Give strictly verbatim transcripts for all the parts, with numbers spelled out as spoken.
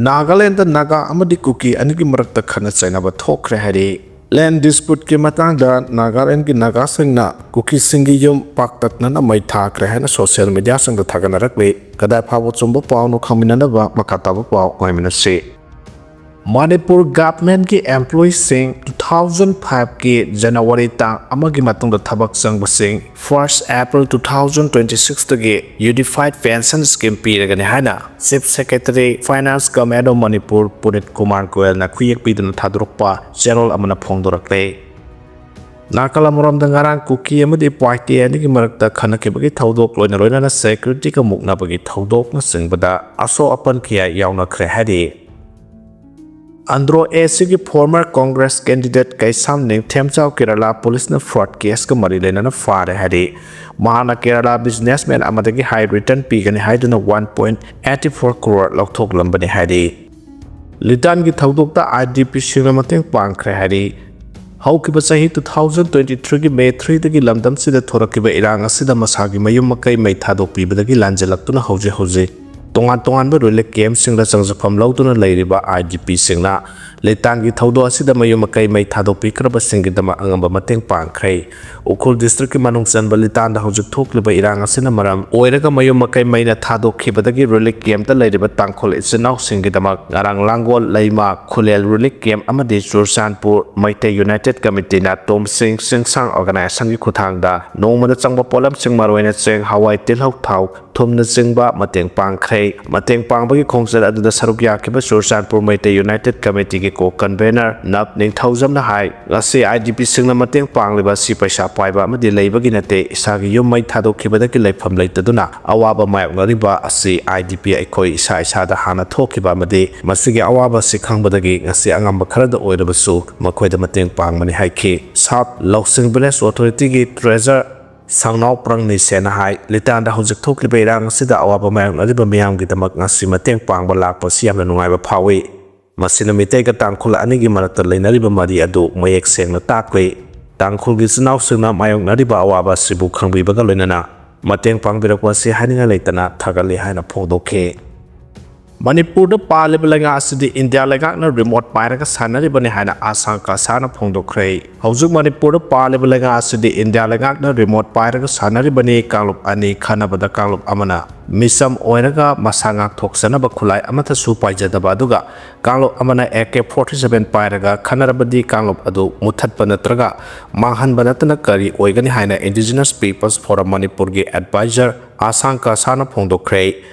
ꯅꯥꯒꯥꯂꯦꯟꯗ ꯅꯥꯒꯥ ꯑꯃꯗꯤ ꯀꯨꯀꯤ ꯑꯅꯤꯒꯤ ꯃꯔꯛꯇ ꯈꯠꯅ ꯆꯩꯅꯕ ꯊꯣꯛꯈ꯭ꯔꯦ ꯍꯥꯏꯔꯤ꯫ ꯂꯦꯟ ꯗꯤꯁꯄ꯭ꯌꯨꯠꯀꯤ ꯃꯇꯥꯡꯗ ꯅꯥꯒꯥꯂꯦꯟꯒꯤ ꯅꯥꯒꯥꯁꯤꯡꯅ ꯀꯨꯀꯤꯁꯤꯡꯒꯤ ꯌꯨꯝ ꯄꯥꯛꯇꯛꯅꯅ ꯃꯩ ꯊꯥꯈ꯭ꯔꯦ ꯍꯥꯏꯅ ꯁꯣꯁꯤꯌꯦꯜ ꯃꯤꯗꯤꯌꯥꯁꯤꯡꯗ ꯊꯥꯒꯠꯅꯔꯛꯂꯤ꯫ ꯀꯗꯥꯏ ꯐꯥꯎꯕ ꯆꯨꯝꯕ ꯄꯥꯎꯅꯣ ꯈꯪꯃꯤꯟꯅꯅꯕ ꯃꯈꯥ ꯇꯥꯕ ꯄꯥꯎ ꯉꯥꯏꯃꯤꯟꯅꯁꯤ꯫ ꯃꯅꯤꯄꯨꯔ ꯒꯚꯔꯟꯃꯦꯟꯠꯀꯤ ꯑꯦꯝꯄ꯭ꯂꯣꯌꯤꯁꯤꯡ ꯇꯨ ꯊꯥꯎꯖꯟ ꯐꯥꯏꯚꯀꯤ ꯖꯅꯋꯥꯔꯤ ꯇꯥꯡ ꯑꯃꯒꯤ ꯃꯇꯨꯡꯗ ꯊꯕꯛ ꯆꯪꯕꯁꯤꯡ first April two thousand twenty ꯁꯤꯛꯁꯇꯒꯤ ꯌꯨꯅꯤꯐꯥꯏꯗ ꯄꯦꯟꯁꯟ ꯁ꯭ꯀꯤꯝ ꯄꯤꯔꯒꯅꯤ ꯍꯥꯏꯅ chief secretary finance government of Manipur Punit Kumar ꯒꯣꯌꯜꯅ ꯈꯨꯌꯦꯛ ꯄꯤꯗꯨꯅ ꯊꯥꯗꯣꯔꯛꯄ ꯆꯦꯔꯣꯜ ꯑꯃꯅ ꯐꯣꯡꯗꯣꯔꯛꯂꯦ꯫ ꯅꯥꯀꯜ ꯑꯃꯔꯣꯝꯗ ꯉꯔꯥꯡ ꯀꯨꯀꯤ ꯑꯃꯗꯤ ꯄꯥꯏꯇꯦ ꯑꯅꯤꯒꯤ ꯃꯔꯛꯇ ꯈꯠꯅꯈꯤꯕꯒꯤ ꯊꯧꯗꯣꯛ ꯂꯣꯏꯅ ꯂꯣꯏꯅꯅ ꯁꯦꯀ꯭ꯌꯨꯔꯤꯇꯤꯒ ꯃꯨꯛꯅꯕꯒꯤ ꯊꯧꯗꯣꯛꯅꯆꯤꯡꯕꯗ ꯑꯁꯣꯛ ꯑꯄꯟ ꯀꯌꯥ ꯌꯥꯎꯅꯈ꯭ꯔꯦ ꯍꯥꯏꯔꯤ꯫ ꯑꯟꯗ꯭ꯔꯣ ꯑꯦ ꯁꯤꯒꯤ ꯐꯣꯔꯃꯔ ꯀꯣꯡꯒ꯭ꯔꯦꯁ ꯀꯦꯟꯗꯤꯗꯦꯠ ꯀꯩꯁꯥꯝ ꯅꯤꯡꯊꯦꯝꯆꯥꯎ ꯀꯦꯔꯂꯥ ꯄꯨꯂꯤꯁꯅ ꯐ꯭ꯔꯣꯗ ꯀꯦꯁꯀ ꯃꯔꯤ ꯂꯩꯅꯅ ꯐꯥꯔꯦ ꯍꯥꯏꯔꯤ꯫ ꯃꯍꯥꯛꯅ ꯀꯦꯔꯂꯥ ꯕꯤꯖꯤꯅꯦꯁꯃꯦꯟ ꯑꯃꯗꯒꯤ ꯍꯥꯏ ꯔꯤꯇꯔꯟ ꯄꯤꯒꯅꯤ ꯍꯥꯏꯗꯨꯅ one point eighty four crore ꯂꯧꯊꯣꯛꯂꯝꯕꯅꯤ ꯍꯥꯏꯔꯤ꯫ ꯂꯤꯇꯥꯟꯒꯤ ꯊꯧꯗꯣꯛꯇ ꯑꯥꯏ ꯗꯤ ꯄꯤꯁꯤꯡꯅ ꯃꯇꯦꯡ ꯄꯥꯡꯈ꯭ꯔꯦ ꯍꯥꯏꯔꯤ꯫ ꯍꯧꯈꯤꯕ ꯆꯍꯤ ꯇꯨ ꯊꯥꯎꯖꯟ ꯇ꯭ꯋꯦꯟꯇꯤ ꯊ꯭ꯔꯤꯒꯤ ꯃꯦ ꯊ꯭ꯔꯤꯗꯒꯤ ꯂꯝꯗꯝꯁꯤꯗ ꯊꯣꯔꯛꯈꯤꯕ ꯏꯔꯥꯡ ꯑꯁꯤꯗ ꯃꯁꯥꯒꯤ ꯃꯌꯨꯝ ꯃꯀꯩ ꯃꯩ ꯊꯥꯗꯣꯛꯄꯤꯕꯗꯒꯤ ꯂꯥꯟꯖꯦꯜꯂꯛꯇꯨꯅ ꯍꯧꯖꯤꯛ ꯍꯧꯖꯤꯛ ꯇꯣꯉꯥꯟ ꯇꯣꯉꯥꯟꯕ ꯔꯤꯂꯤꯐ ꯀꯦꯝꯞꯁꯤꯡꯗ ꯆꯪꯖꯐꯝ ꯂꯧꯗꯨꯅ ꯂꯩꯔꯤꯕ ꯑꯥꯏ ꯗꯤ ꯄꯤꯁꯤꯡꯅ ꯂꯤꯇꯥꯟꯒꯤ ꯊꯧꯗꯣꯛ ꯑꯁꯤꯗ ꯃꯌꯨꯝ ꯃꯀꯩ ꯃꯩ ꯊꯥꯗꯣꯛꯄꯤꯈ꯭ꯔꯕꯁꯤꯡꯒꯤꯗꯃꯛ ꯑꯉꯝꯕ ꯃꯇꯦꯡ ꯄꯥꯡꯈ꯭ꯔꯦ꯫ ꯎꯈ꯭ꯔꯨꯜ ꯗꯤꯁꯇ꯭ꯔꯤꯛꯀꯤ ꯃꯅꯨꯡ ꯆꯟꯕ ꯂꯤꯇꯥꯟꯗ ꯍꯧꯖꯤꯛ ꯊꯣꯛꯂꯤꯕ ꯏꯔꯥꯡ ꯑꯁꯤꯅ ꯃꯔꯝ ꯑꯣꯏꯔꯒ ꯃꯌꯨꯝ ꯃꯀꯩ ꯃꯩꯅ ꯊꯥꯗꯣꯛꯈꯤꯕꯗꯒꯤ ꯔꯤꯂꯤꯐ ꯀꯦꯝꯞꯇ ꯂꯩꯔꯤꯕ ꯇꯥꯡꯈꯨꯜ ꯏꯆꯤꯟ ꯏꯅꯥꯎꯁꯤꯡꯒꯤꯗꯃꯛ ꯉꯔꯥꯡ ꯂꯥꯡꯒꯣꯜ, ꯂꯩꯃ, ꯈꯨꯂꯦꯜ ꯔꯤꯂꯤꯐ ꯀꯦꯝꯞ ꯑꯃꯗꯤ ꯆꯨꯔꯆꯥꯟꯄꯨꯔ ꯃꯩꯇꯩ ꯌꯨꯅꯥꯏꯇꯦꯗ ꯀꯃꯤꯇꯤꯅ ꯇꯣꯝꯁꯤꯡ ꯆꯤꯡꯁꯥꯡ ꯑꯣꯔꯒꯅꯥꯏꯖꯦꯁꯟꯒꯤ ꯈꯨꯠꯊꯥꯡꯗ ꯅꯣꯡꯃꯗ ꯆꯪꯕ ꯄꯣꯠꯂꯝꯁꯤꯡ ꯃꯔꯨꯑꯣꯏꯅ ꯆꯦꯡ, ꯍꯋꯥꯏ, ꯇꯤꯜꯍꯧ, ꯊꯥꯎ, ꯊꯨꯝꯅꯆꯤꯡꯕ ꯃꯇꯦꯡ ꯄꯥꯡꯈ꯭ꯔꯦ꯫ ꯃꯇꯦꯡ ꯄꯥꯡꯕꯒꯤ ꯈꯣꯡꯆꯠ ꯑꯗꯨꯗ ꯁꯔꯨꯛ ꯌꯥꯈꯤꯕ ꯆꯨꯔꯆꯥꯟꯄꯨꯔ ꯃꯩꯇꯩ ꯌꯨꯅꯥꯏꯇꯦꯗ ꯀꯃꯤꯇꯤꯒꯤ ꯀꯣ ꯀꯟꯚꯦꯅꯔ ꯅꯞ ꯅꯤꯡꯊꯧꯖꯝꯅ ꯍꯥꯏ, ꯉꯁꯤ ꯑꯥꯏ ꯗꯤ ꯄꯤꯁꯤꯡꯅ ꯃꯇꯦꯡ ꯄꯥꯡꯂꯤꯕ ꯑꯁꯤ ꯄꯩꯁꯥ ꯄꯥꯏꯕ ꯑꯃꯗꯤ ꯂꯩꯕꯒꯤ ꯅꯠꯇꯦ, ꯏꯁꯥꯒꯤ ꯌꯨꯝ ꯃꯩ ꯊꯥꯗꯣꯛꯈꯤꯕꯗꯒꯤ ꯂꯩꯐꯝ ꯂꯩꯇꯗꯨꯅ ꯑꯋꯥꯕ ꯃꯥꯌꯣꯛꯅꯔꯤꯕ ꯑꯁꯤ ꯑꯥꯏ ꯗꯤ ꯄꯤ ꯑꯩꯈꯣꯏ ꯏꯁꯥ ꯏꯁꯥꯗ ꯍꯥꯟꯅ ꯊꯣꯛꯈꯤꯕ ꯑꯃꯗꯤ ꯃꯁꯤꯒꯤ ꯑꯋꯥꯕ ꯑꯁꯤ ꯈꯪꯕꯗꯒꯤ ꯉꯁꯤ ꯑꯉꯝꯕ ꯈꯔꯗ ꯑꯣꯏꯔꯕꯁꯨ ꯃꯈꯣꯏꯗ ꯃꯇꯦꯡ ꯄꯥꯡꯕꯅꯤ ꯍꯥꯏꯈꯤ꯫ ꯁꯥꯎꯠ ꯂꯧꯁꯤꯡ ꯚꯤꯂꯦꯖ ꯑꯣꯊꯣꯔꯤꯇꯤꯒꯤ ꯇ꯭ꯔꯦꯖꯔ ꯁꯪꯅꯥꯎ ꯄ꯭ꯔꯪꯅꯤꯁꯦꯅ ꯍꯥꯏ, ꯂꯤꯇꯥꯟꯗ ꯍꯧꯖꯤꯛ ꯊꯣꯛꯂꯤꯕ ꯏꯔꯥꯡ ꯑꯁꯤꯗ ꯑꯋꯥꯕ ꯃꯥꯌꯣꯛꯅꯔꯤꯕ ꯃꯤꯌꯥꯝꯒꯤꯗꯃꯛ ꯉꯁꯤ ꯃꯇꯦꯡ ꯄꯥꯡꯕ ꯂꯥꯛꯄ ꯑꯁꯤ ꯌꯥꯝꯅ ꯅꯨꯡꯉꯥꯏꯕ ꯐꯥꯎꯏ꯫ ꯃꯁꯤꯅ ꯃꯤꯇꯩꯒ ꯇꯥꯡꯈꯨꯜ ꯑꯅꯤꯒꯤ ꯃꯔꯛꯇ ꯂꯩꯅꯔꯤꯕ ꯃꯔꯤ ꯑꯗꯨ ꯃꯌꯦꯛ ꯁꯦꯡꯅ ꯇꯥꯛꯂꯤ꯫ ꯇꯥꯡꯈꯨꯜꯒꯤ ꯏꯆꯤꯟ ꯏꯅꯥꯎꯁꯤꯡꯅ ꯃꯥꯌꯣꯛꯅꯔꯤꯕ ꯑꯋꯥꯕ ꯑꯁꯤꯕꯨ ꯈꯪꯕꯤꯕꯒ ꯂꯣꯏꯅꯅ ꯃꯇꯦꯡ ꯄꯥꯡꯕꯤꯔꯛꯄ ꯑꯁꯤ ꯍꯥꯏꯅꯤꯡꯉꯥꯏ ꯂꯩꯇꯅ ꯊꯥꯒꯠꯂꯤ ꯍꯥꯏꯅ ꯐꯣꯡꯗꯣꯛꯈꯤ꯫ ꯃꯅꯤꯄꯨꯔꯗ ꯄꯥꯜꯂꯤꯕ ꯂꯩꯉꯥꯛ ꯑꯁꯤꯗꯤ ꯏꯟꯗꯤꯌꯥ ꯂꯩꯉꯥꯛꯅ ꯔꯤꯃꯣꯠ ꯄꯥꯏꯔꯒ ꯁꯥꯟꯅꯔꯤꯕꯅꯤ ꯍꯥꯏꯅ ꯑꯁꯥꯡ ꯀꯁꯥꯅ ꯐꯣꯡꯗꯣꯛꯈ꯭ꯔꯦ꯫ ꯍꯧꯖꯤꯛ ꯃꯅꯤꯄꯨꯔꯗ ꯄꯥꯜꯂꯤꯕ ꯂꯩꯉꯥꯛ ꯑꯁꯤꯗꯤ ꯏꯟꯗꯤꯌꯥ ꯂꯩꯉꯥꯛꯅ ꯔꯤꯃꯣꯠ ꯄꯥꯏꯔꯒ ꯁꯥꯟꯅꯔꯤꯕꯅꯤ꯫ ꯀꯥꯡꯂꯨꯞ ꯑꯅꯤ ꯈꯟꯅꯕꯗ ꯀꯥꯡꯂꯨꯞ ꯑꯃꯅ ꯃꯤꯆꯝ ꯑꯣꯏꯔꯒ ꯃꯁꯥ ꯉꯥꯛꯊꯣꯛꯆꯅꯕ ꯈꯨꯠꯂꯥꯏ ꯑꯃꯠꯇꯁꯨ ꯄꯥꯏꯖꯗꯕ, ꯑꯗꯨꯒ ꯀꯥꯡꯂꯨꯞ ꯑꯃꯅ ꯑꯦ ꯀꯦ ꯐꯣꯔꯇꯤ ꯁꯚꯦꯟ ꯄꯥꯏꯔꯒ ꯈꯟꯅꯔꯕꯗꯤ ꯀꯥꯡꯂꯨꯞ ꯑꯗꯨ ꯃꯨꯠꯊꯠꯄ ꯅꯠꯇ꯭ꯔꯒ ꯃꯥꯡꯍꯟꯕ ꯅꯠꯇꯅ ꯀꯔꯤ ꯑꯣꯏꯒꯅꯤ ꯍꯥꯏꯅ Indigenous People's Forum ꯃꯅꯤꯄꯨꯔꯒꯤ ꯑꯦꯗꯚꯥꯏꯖꯔ ꯑꯁꯥꯡ ꯀꯁꯥꯅ ꯐꯣꯡꯗꯣꯛꯈ꯭ꯔꯦ꯫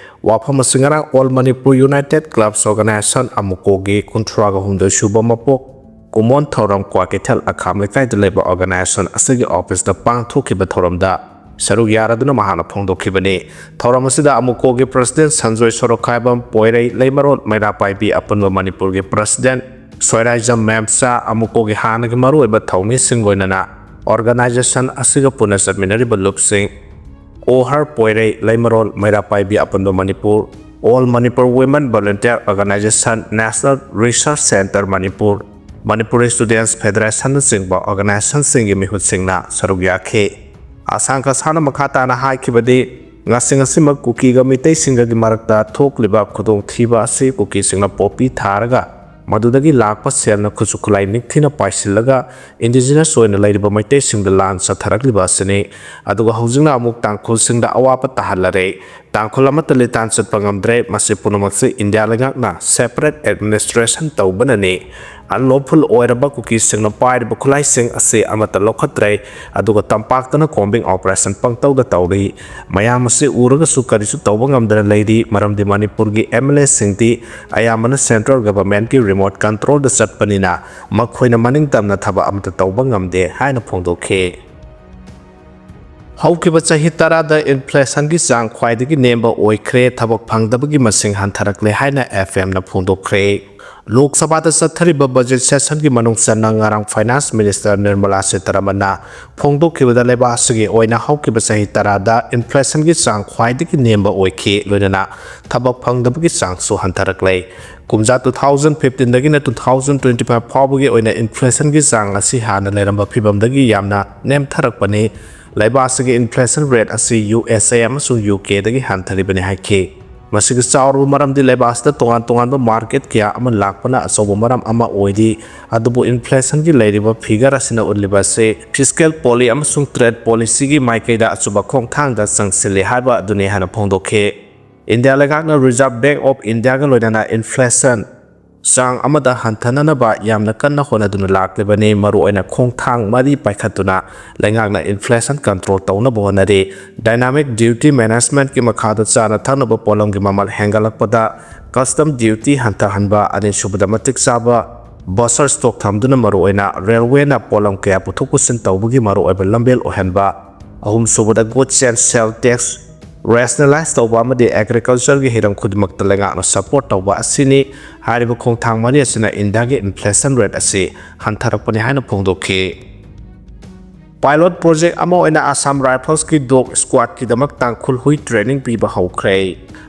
ꯋꯥꯐꯝ ꯑꯁꯤ ꯉꯔꯥꯡ All Manipur United Clubs Organization, ꯑꯃꯨꯀꯣꯒꯤ ꯀꯨꯟꯊ꯭ꯔꯥꯒ ꯍꯨꯝꯗꯣꯏ ꯁꯨꯕ ꯃꯄꯣꯛ ꯀꯨꯝꯑꯣꯟ ꯊꯧꯔꯝ ꯀ꯭ꯋꯥꯀꯩꯊꯦꯜ ꯑꯈꯥꯝ ꯂꯩꯀꯥꯏꯗ ꯂꯩꯕ organization ꯑꯁꯤꯒꯤ office ꯇ ꯄꯥꯡꯊꯣꯛꯈꯤꯕ ꯊꯧꯔꯝꯗ ꯁꯔꯨꯛ ꯌꯥꯔꯗꯨꯅ ꯃꯍꯥꯛꯅ ꯐꯣꯡꯗꯣꯛꯈꯤꯕꯅꯤ꯫ ꯊꯧꯔꯝ ꯑꯁꯤꯗ ꯑꯃꯨꯀꯣꯒꯤ president ꯁꯟꯖꯣꯏ ꯁꯣꯔꯣꯛꯈꯥꯏꯕꯝ, ꯄꯣꯏꯔꯩ, ꯂꯩꯃꯔꯣꯜ, ꯃꯩꯔꯥ ꯄꯥꯏꯕꯤ ꯑꯄꯨꯟꯕ ꯃꯅꯤꯄꯨꯔꯒꯤ president ꯁꯣꯏꯔꯥꯏꯖꯝ ꯃꯦꯝꯆꯥ, ꯑꯃꯨꯀꯣꯒꯤ ꯍꯥꯟꯅꯒꯤ ꯃꯔꯨꯑꯣꯏꯕ ꯊꯧꯃꯤꯁꯤꯡ, ꯂꯣꯏꯅꯅ organization ꯑꯁꯤꯒ ꯄꯨꯟꯅ ꯆꯠꯃꯤꯟꯅꯔꯤꯕ ꯂꯨꯞꯁꯤꯡ, ꯑꯣꯍꯔ, ꯄꯣꯏꯔꯩ, ꯂꯩꯃꯔꯣꯜ, ꯃꯩꯔꯥ ꯄꯥꯏꯕꯤ ꯑꯄꯨꯟꯕ Manipur, All Manipur Women Volunteer Organization, National Research Centre Manipur, Manipuri Students Federation ꯅꯆꯤꯡꯕ organization ꯁꯤꯡꯒꯤ ꯃꯤꯍꯨꯠꯁꯤꯡꯅ ꯁꯔꯨꯛ ꯌꯥꯈꯤ꯫ ꯑꯁꯥꯡ ꯀꯁꯥꯅ ꯃꯈꯥ ꯇꯥꯅ ꯍꯥꯏꯈꯤꯕꯗꯤ, ꯉꯁꯤ ꯉꯁꯤꯃꯛ ꯀꯨꯀꯤꯒ ꯃꯤꯇꯩꯁꯤꯡꯒꯒꯤ ꯃꯔꯛꯇ ꯊꯣꯛꯂꯤꯕ ꯈꯨꯗꯣꯡꯊꯤꯕ ꯑꯁꯤ ꯀꯨꯀꯤꯁꯤꯡꯅ ꯄꯣꯄꯤ ꯊꯥꯔꯒ ꯃꯗꯨꯗꯒꯤ ꯂꯥꯛꯄ ꯁꯦꯜꯅ ꯈꯨꯠꯁꯨ ꯈꯨꯠꯂꯥꯏ ꯅꯤꯡꯊꯤꯅ ꯄꯥꯏꯁꯤꯜꯂꯒ Indigenous ꯑꯣꯏꯅ ꯂꯩꯔꯤꯕ ꯃꯩꯇꯩꯁꯤꯡꯗ ꯂꯥꯟ ꯆꯠꯊꯔꯛꯂꯤꯕ ꯑꯁꯤꯅꯤ꯫ ꯑꯗꯨꯒ ꯍꯧꯖꯤꯛꯅ ꯑꯃꯨꯛ ꯇꯥꯡꯈꯨꯜꯁꯤꯡꯗ ꯑꯋꯥꯕ ꯇꯥꯍꯜꯂꯔꯦ꯫ ꯇꯥꯡꯈꯨꯜ ꯑꯃꯠꯇ ꯂꯤꯇꯥꯟ ꯆꯠꯄ ꯉꯝꯗ꯭ꯔꯦ꯫ ꯃꯁꯤ ꯄꯨꯝꯅꯃꯛꯁꯤ ꯏꯟꯗꯤꯌꯥ ꯂꯩꯉꯥꯛꯅ separate administration ꯇꯧꯕꯅꯅꯤ꯫ Unlawful ꯑꯣꯏꯔꯕ ꯀꯨꯀꯤꯁꯤꯡꯅ ꯄꯥꯏꯔꯤꯕ ꯈꯨꯠꯂꯥꯏꯁꯤꯡ ꯑꯁꯤ ꯑꯃꯠꯇ ꯂꯧꯈꯠꯇ꯭ꯔꯦ, ꯑꯗꯨꯒ ꯇꯝꯄꯥꯛꯇꯅ combing operation ꯄꯪꯇꯧꯗ ꯇꯧꯔꯤ꯫ ꯃꯌꯥꯝ ꯑꯁꯤ ꯎꯔꯒꯁꯨ ꯀꯔꯤꯁꯨ ꯇꯧꯕ ꯉꯝꯗꯅ ꯂꯩꯔꯤ, ꯃꯔꯝꯗꯤ ꯃꯅꯤꯄꯨꯔꯒꯤ MLA ꯁꯤꯡꯗꯤ ꯑꯌꯥꯝꯕꯅ central government ꯀꯤ remote control ꯗ ꯆꯠꯄꯅꯤꯅ ꯃꯈꯣꯏꯅ ꯃꯅꯤꯡ ꯇꯝꯅ ꯊꯕꯛ ꯑꯃꯠꯇ ꯇꯧꯕ ꯉꯝꯗꯦ ꯍꯥꯏꯅ ꯐꯣꯡꯗꯣꯛꯈꯤ꯫ ꯍꯧꯈꯤꯕ ꯆꯍꯤ ꯇꯔꯥꯗ inflation ꯒꯤ ꯆꯥꯡ ꯈ꯭ꯋꯥꯏꯗꯒꯤ ꯅꯦꯝꯕ ꯑꯣꯏꯈ꯭ꯔꯦ, ꯊꯕꯛ ꯐꯪꯗꯕꯒꯤ ꯃꯁꯤꯡ ꯍꯟꯊꯔꯛꯂꯦ ꯍꯥꯏꯅ FM ꯅ ꯐꯣꯡꯗꯣꯛꯈ꯭ꯔꯦ꯫ ꯂꯣꯛ ꯁꯚꯥꯗ ꯆꯠꯊꯔꯤꯕ budget session ꯒꯤ ꯃꯅꯨꯡ ꯆꯟꯅ ꯉꯔꯥꯡ Finance Minister ꯅꯤꯔꯃꯂꯥ ꯁꯤꯇꯥꯔꯥꯃꯟꯅ ꯐꯣꯡꯗꯣꯛꯈꯤꯕꯗ, ꯂꯩꯕꯥꯛ ꯑꯁꯤꯒꯤ ꯑꯣꯏꯅ ꯍꯧꯈꯤꯕ ꯆꯍꯤ ꯇꯔꯥꯗ inflation ꯒꯤ ꯆꯥꯡ ꯈ꯭ꯋꯥꯏꯗꯒꯤ ꯅꯦꯝꯕ ꯑꯣꯏꯈꯤ, ꯂꯣꯏꯅꯅ ꯊꯕꯛ ꯐꯪꯗꯕꯒꯤ ꯆꯥꯡꯁꯨ ꯍꯟꯊꯔꯛꯂꯦ꯫ ꯀꯨꯝꯖꯥ two thousand fifteen ꯗꯒꯤꯅ two thousand twenty five ꯐꯥꯎꯕꯒꯤ ꯑꯣꯏꯅ inflation ꯒꯤ ꯆꯥꯡ ꯑꯁꯤ ꯍꯥꯟꯅ ꯂꯩꯔꯝꯕ ꯐꯤꯚꯝꯗꯒꯤ ꯌꯥꯝꯅ ꯅꯦꯝꯊꯔꯛꯄꯅꯤ꯫ ꯂꯩꯕꯥꯛ ꯑꯁꯤꯒꯤ inflation rate ꯑꯁꯤ USA ꯑꯃꯁꯨꯡ UK ꯗꯒꯤ ꯍꯟꯊꯔꯤꯕꯅꯤ ꯍꯥꯏꯈꯤ꯫ ꯃꯁꯤꯒꯤ ꯆꯥꯎꯔꯕ ꯃꯔꯝꯗꯤ ꯂꯩꯕꯥꯛ ꯑꯁꯤꯗ ꯇꯣꯉꯥꯟ ꯇꯣꯉꯥꯟꯕ ꯃꯥꯔꯀꯦꯠ ꯀꯌꯥ ꯑꯃ ꯂꯥꯛꯄꯅ ꯑꯆꯧꯕ ꯃꯔꯝ ꯑꯃ ꯑꯣꯏꯔꯤ꯫ ꯑꯗꯨꯕꯨ ꯏꯟꯐ꯭ꯂꯦꯁꯟꯒꯤ ꯂꯩꯔꯤꯕ ꯐꯤꯒꯔ ꯑꯁꯤꯅ ꯎꯠꯂꯤꯕ ꯑꯁꯤ ꯐꯤꯁꯀꯦꯜ ꯄꯣꯂꯤ ꯑꯃꯁꯨꯡ ꯇ꯭ꯔꯦꯗ ꯄꯣꯂꯤꯁꯤꯒꯤ ꯃꯥꯏꯀꯩꯗ ꯑꯆꯨꯝꯕ ꯈꯣꯡꯊꯥꯡꯗ ꯆꯪꯁꯤꯜꯂꯤ ꯍꯥꯏꯕ ꯑꯗꯨꯅꯤ ꯍꯥꯏꯅ ꯐꯣꯡꯗꯣꯛꯈꯤ꯫ ꯏꯟꯗꯤꯌꯥ ꯂꯩꯉꯥꯛꯅ ꯔꯤꯖꯥꯔꯚ ꯕꯦꯡꯛ ꯑꯣꯐ ꯏꯟꯗꯤꯌꯥꯒ ꯂꯣꯏꯅꯅ ꯏꯟꯐ꯭ꯂꯦꯁꯟ ꯆꯥꯡ ꯑꯃꯗ ꯍꯟꯊꯅꯅꯕ ꯌꯥꯝꯅ ꯀꯟꯅ ꯍꯣꯠꯅꯗꯨꯅ ꯂꯥꯛꯂꯤꯕꯅꯤ꯫ ꯃꯔꯨꯑꯣꯏꯅ ꯈꯣꯡꯊꯥꯡ ꯃꯔꯤ ꯄꯥꯏꯈꯠꯇꯨꯅ ꯂꯩꯉꯥꯛꯅ ꯏꯟꯐ꯭ꯂꯦꯁꯟ ꯀꯟꯇ꯭ꯔꯣꯜ ꯇꯧꯅꯕ ꯍꯣꯠꯅꯔꯤ꯫ ꯗꯥꯏꯅꯥꯃꯤꯛ ꯗ꯭ꯌꯨꯇꯤ ꯃꯦꯅꯦꯖꯃꯦꯟꯠꯀꯤ ꯃꯈꯥꯗ ꯆꯥꯅ ꯊꯛꯅꯕ ꯄꯣꯠꯂꯝꯒꯤ ꯃꯃꯜ ꯍꯦꯟꯒꯠꯂꯛꯄꯗ ꯀꯁꯇꯝ ꯗ꯭ꯌꯨꯇꯤ ꯍꯟꯊꯍꯟꯕ, ꯑꯅꯤꯁꯨꯕꯗ ꯃꯇꯤꯛ ꯆꯥꯕ ꯕꯐꯔ ꯁ꯭ꯇꯣꯛ ꯊꯝꯗꯨꯅ ꯃꯔꯨꯑꯣꯏꯅ ꯔꯦꯜꯋꯦꯅ ꯄꯣꯠꯂꯝ ꯀꯌꯥ ꯄꯨꯊꯣꯛ ꯄꯨꯁꯤꯟ ꯇꯧꯕꯒꯤ ꯃꯔꯨꯑꯣꯏꯕ ꯂꯝꯕꯦꯜ ꯑꯣꯏꯍꯟꯕ, ꯑꯍꯨꯝꯁꯨꯕꯗ ꯒꯨꯗꯁ ꯑꯦꯟ ꯁꯦꯜ ꯇꯦꯛꯁ ꯔꯦꯁꯅꯦꯂꯥꯏꯖ ꯇꯧꯕ ꯑꯃꯗꯤ ꯑꯦꯒ꯭ꯔꯤꯀꯜꯆꯔꯒꯤ ꯍꯤꯔꯝ ꯈꯨꯗꯤꯡꯃꯛꯇ ꯂꯩꯉꯥꯛꯅ ꯁꯄꯣꯔꯠ ꯇꯧꯕ ꯑꯁꯤꯅꯤ꯫ ꯍꯥꯏꯔꯤꯕ ꯈꯣꯡꯊꯥꯡ ꯃꯔꯤ ꯑꯁꯤꯅ ꯏꯟꯗꯤꯌꯥꯒꯤ ꯏꯟꯐ꯭ꯂꯦꯁꯟ ꯔꯦꯠ ꯑꯁꯤ ꯍꯟꯊꯔꯛꯄꯅꯤ ꯍꯥꯏꯅ ꯐꯣꯡꯗꯣꯛꯈꯤ꯫ ꯄꯥꯏꯂꯣꯠ ꯄ꯭ꯔꯣꯖꯦꯛ ꯑꯃ ꯑꯣꯏꯅ ꯑꯁꯥꯝ ꯔꯥꯏꯐꯜꯁꯀꯤ ꯗꯣꯒ ꯁ꯭ꯀ꯭ꯋꯥꯗꯀꯤꯗꯃꯛ ꯇꯥꯡꯈꯨꯜ ꯍꯨꯏ ꯇ꯭ꯔꯦꯅꯤꯡ ꯄꯤꯕ ꯍꯧꯈ꯭ꯔꯦ꯫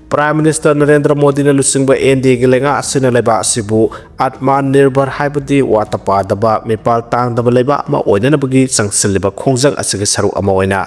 ꯄ꯭ꯔꯥꯏꯝ ꯃꯤꯅꯤꯁꯇꯔ ꯅꯔꯦꯟꯗ꯭ꯔ ꯃꯣꯗꯤꯅ ꯂꯨꯆꯤꯡꯕ ꯑꯦꯟ ꯗꯤ ꯑꯦꯒꯤ ꯂꯩꯉꯥꯛ ꯑꯁꯤꯅ ꯂꯩꯕꯥꯛ ꯑꯁꯤꯕꯨ ꯑꯠꯃꯥ ꯅꯤꯔꯚꯔ ꯍꯥꯏꯕꯗꯤ ꯋꯥꯠꯇ ꯄꯥꯗꯕ, ꯃꯤꯄꯥꯜ ꯇꯥꯡꯗꯕ ꯂꯩꯕꯥꯛ ꯑꯃ ꯑꯣꯏꯅꯅꯕꯒꯤ ꯆꯪꯁꯤꯜꯂꯤꯕ ꯈꯣꯡꯖꯪ ꯑꯁꯤꯒꯤ ꯁꯔꯨꯛ ꯑꯃ ꯑꯣꯏꯅ